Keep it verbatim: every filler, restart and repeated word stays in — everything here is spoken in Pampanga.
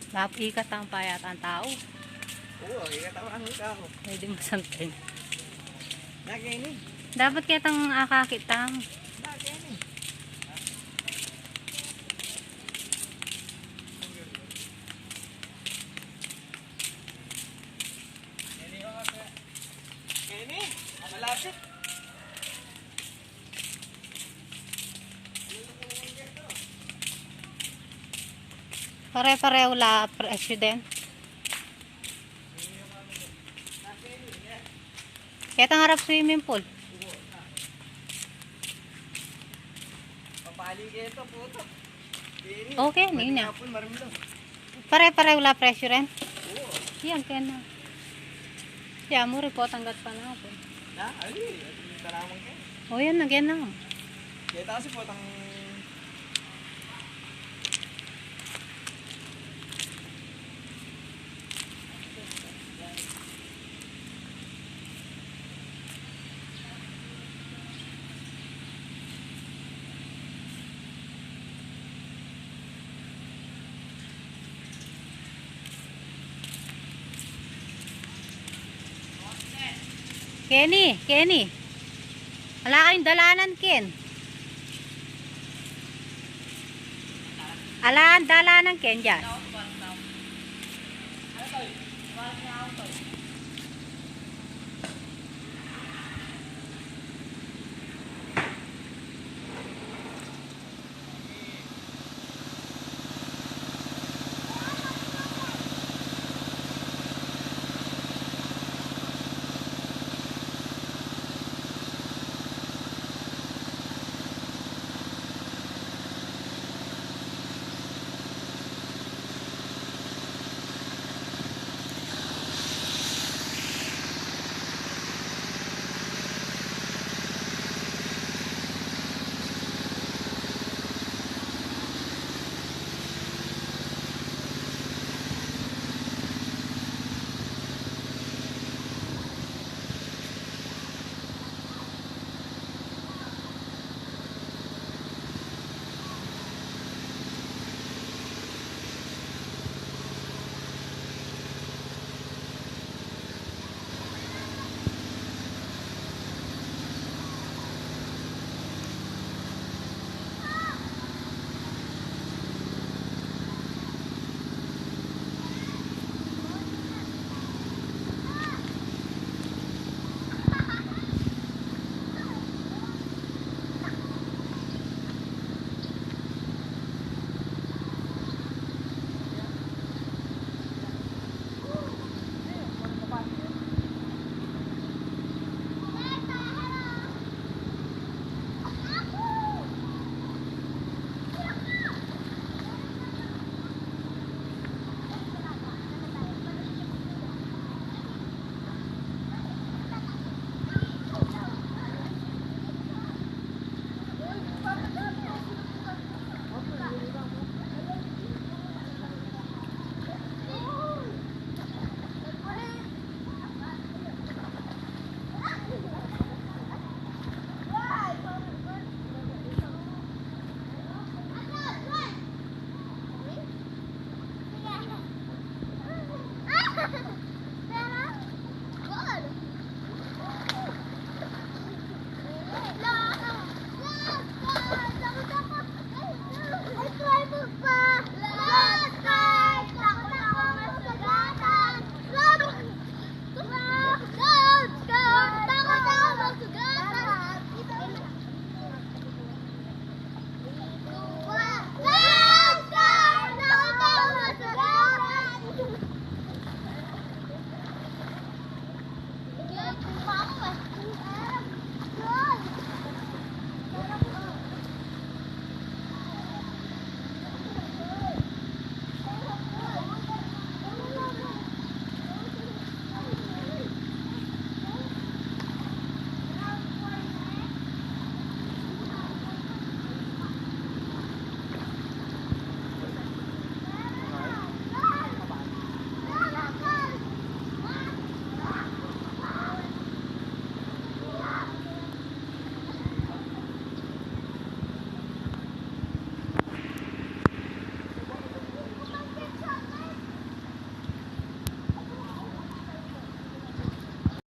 Dapat ikat ang payat ang tau. Oo, ikat ang tau. Pwede masanting. Na keni. Dapat ketang akakit tang. Na keni. Keni, malapit. Pare-pareho la presyo din. Ketang arap swimming pool. Papali keto, puto. Keni. Okay, pwede nina. Pare-pareho la presyo rin. Oo. Yan, kena. Ya, muri po, tanggat pa na po. Na, ali, ali, tara mo keni. O, yan, na, kena. Keta kasi po, tang Keni, Keni. Ala kayung dalanan, Ken. Ala kayung dalanan, Ken, dyan.